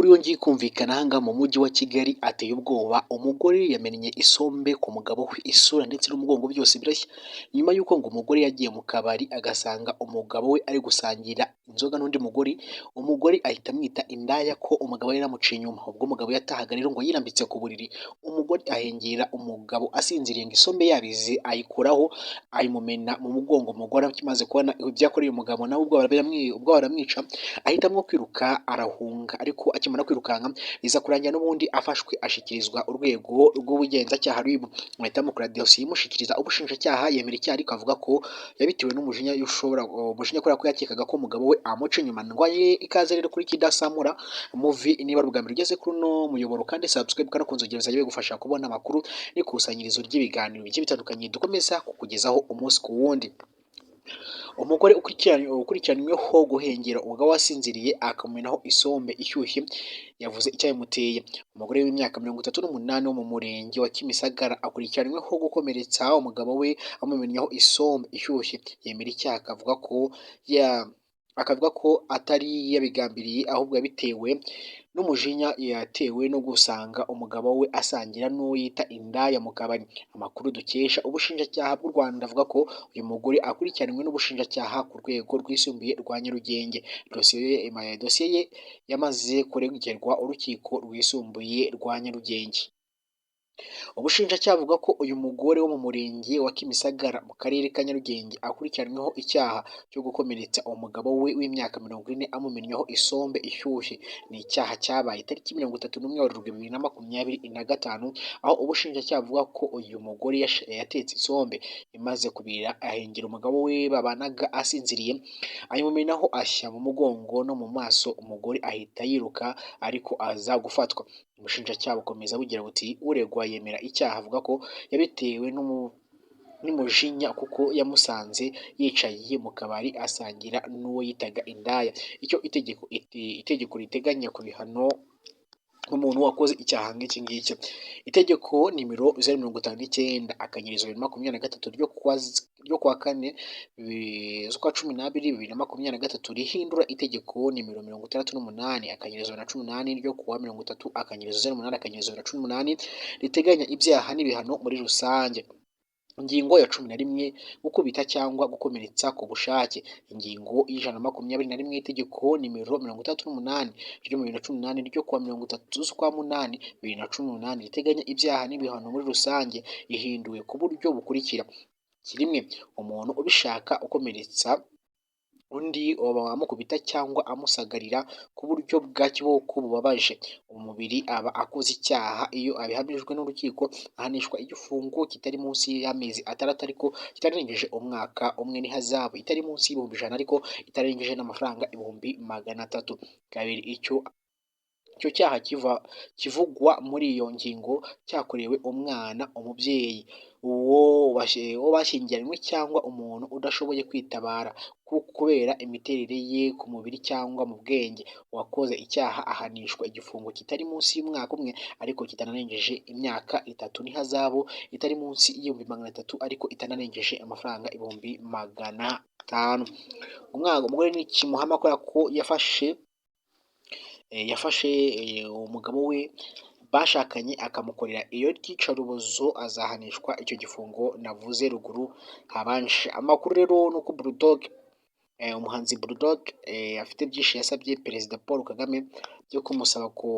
Amakuru yongeye kumvikana aha ngaha mu mujyi wa Kigali ateye ubwoba, umugore yamennye isombe ku mugabo we, isura ndetse n'umugongo byose birashya, nyuma y'uko ngo umugore yagiye mu kabari agasanga umugabo we ari gusangira inzoga n'undi mugore, umugore ahita amwita indaya ko umugabo yari yaramuciye inyuma. Ubwo umugabo yatahaga rero ngo yirambitse ku buriri, umugore ahengera umugabo asinziriye ngo isombe yabize ayikuraho ayimumena mu mugongo. Umugore akimaze kubona ibyo yakoreye umugabo nawe ubwoba buramwica, ahitamo kwiruka arahunga, ariko akimara kwirukanka biza kurangira n'ubundi afashwe ashyikirizwa urwego rw'ubugenzacyaha RIB, bahita bamukora dosiye imushyikiriza ubushinjacyaha, yemera icyaha ariko avuga ko yabitewe n'umujinya ushobora umujinya kubera ko yakekaga ko umugabo we amuca inyuma. Ndwaye ikaze rero kuri Kidasamura Movie, niba ari ubwa mbere ugeze kuri uno muyoboro kandi subscribe kandi ku nzogera bizajya bigufasha kubona amakuru n'ikusanyirizo ry'ibiganiro bigiye bitandukanye dukomeza kukugezaho umunsi ku wundi. Umugore ukurikiranyweho guhengera umugabo wasinziriye akamumenaho isombe ishyushye yavuze icyabimuteye. Umugore w'imyaka 38 wo mu murenge wa Kimisagara akurikiranyweho gukomeretsa umugabo we amumennyeho isombe ishyushye, yemera icyaha akavuga ko atari yabigambiriye ahubwo yabitewe n'umujinya yatewe no gusanga umugabo we asangira n'uwo yita indaya mu kabari. Amakuru dukesha ubushinjacyaha bw'u Rwanda avuga ko uyu mugore akurikiranywe n'ubushinjacyaha ku rwego rwisumbuye rwa Nyarugenge. Dosiye ye yamaze kuregerwa urukiko rwisumbuye rwa Nyarugenge. Ubushinjacyaha buvuga ko uyu mugore wo mu murenge wa Kimisagara mu karere ka Nyarugenge akurikiranyweho icyaha cyo gukomeretsa umugabo we w'imyaka 40 amumennyeho isombe ishyushye. Ni icyaha cyabaye tariki 31 Werurwe 2025, aho ubushinjacyaha buvuga ko uyu mugore yatetse isombe imaze kubira ahengera umugabo we babanaga asinziriye, ayimumenaho ashya mu mugongo no mu maso, umugore ahita yiruka ariko aza gufatwa. Ubushinjacyaha bukomeza bugira buti: "Uregwa yemera icyaha avuga ko yabitewe n'umujinya kuko yamusanze yicaye mu kabari asangira n'uwo yitaga indaya." Icyo itegeko riteganya ku bihano nk'umuntu wakoze icyaha nk'iki ngiki: Itegeko nimero 059/2023 ryo kuwa 4 z'ukwa 12 2023 rihindura itegeko nimero 68/2018 ryo kuwa 30/08/2018 riteganya ibyaha n'ibihano muri rusange. Ingingo ya 11: gukubita cyangwa gukomeretsa ku bushake. Ingingo ya 121 y'itegeko nimero 68 ryo mu 2018 ryo kuwa 30 z'ukwa 8 2018 riteganya ibyaha n'ibihano muri rusange ihinduwe ku buryo bukurikira: 1. Umuntu ubishaka ukomeretsa undi amukubita cyangwa amusagarira ku buryo bwa kiboko bubabaje umubiri aba akoze icyaha. Iyo abihamijwe n'urukiko ahanishwa igifungo kitari munsi y'amezi 6 ariko kitarengeje umwaka umwe n'ihazabu itari munsi y'ibihumbi 100 ariko itarengeje n'amafaranga 300,000. 2. Icyo cyaha kivugwa muri iyo ngingo cyakorewe umwana, umubyeyi, uwo bashyingiranywe cyangwa umuntu udashoboye kwitabara kubera imiterere ye ku mubiri cyangwa mu bwenge, uwakoze icyaha ahanishwa igifungo kitari munsi y'umwaka umwe ariko kitanarengeje imyaka 3 n'ihazabu itari munsi y'ibihumbi 300 ariko itanarengeje amafaranga 500,000. Umugore nikimuhama kubera ko yafashe umugabo we bashakanye akamukorera iyo ryicarubozo, azahanishwa icyo gifungo navuze ruguru habanje. Amakuru rero ni uko Bulldog, umuhanzi Bulldog, afite byinshi yasabye Perezida Paul Kagame byo kumusaba ko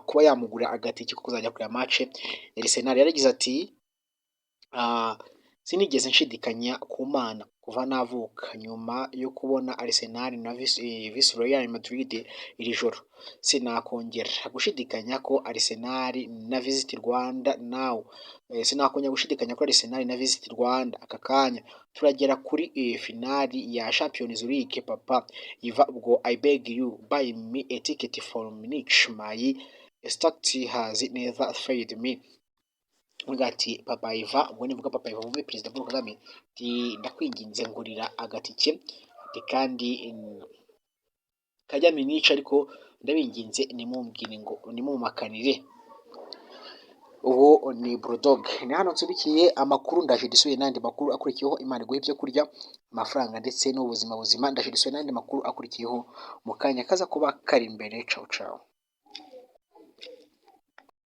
kuba yamugurira agatike ko kuzajya kureba match ya Arsenal. Yaragize ati: "Sinigeze nshidikanya ku Mana kuva navuka. Nyuma yo kubona Arsenal na vs Real Madrid iri joro, sinakongera gushidikanya ko Arsenal na Visit Rwanda now, sinakongera gushidikanya ko Arsenal na Visit Rwanda. Aka kanya turagera kuri finali ya Champions League. Papa Iva, ubwo I beg you, buy me a ticket for Munich. My instinct has never failed me." Ati: "Papa Iva," ubwo nivuga Papa Iva mvuge Perezida Paul Kagame, ati: "Ndakwinginze ngurira agatike," ati: "kandi kajya Munich, ariko ndabinginze nimumbwire ngo nimumakanire." Uwo ni Bulldog. Ni hano nsubikiye amakuru, ndaje dusubiye n'andi makuru akurikiyeho. Imana iguhe ibyo kurya, amafaranga ndetse n'ubuzima buzima. Ndaje dusubiye n'andi makuru akurikiyeho mu kanya kaza kuba kari imbere. Cawu cawu.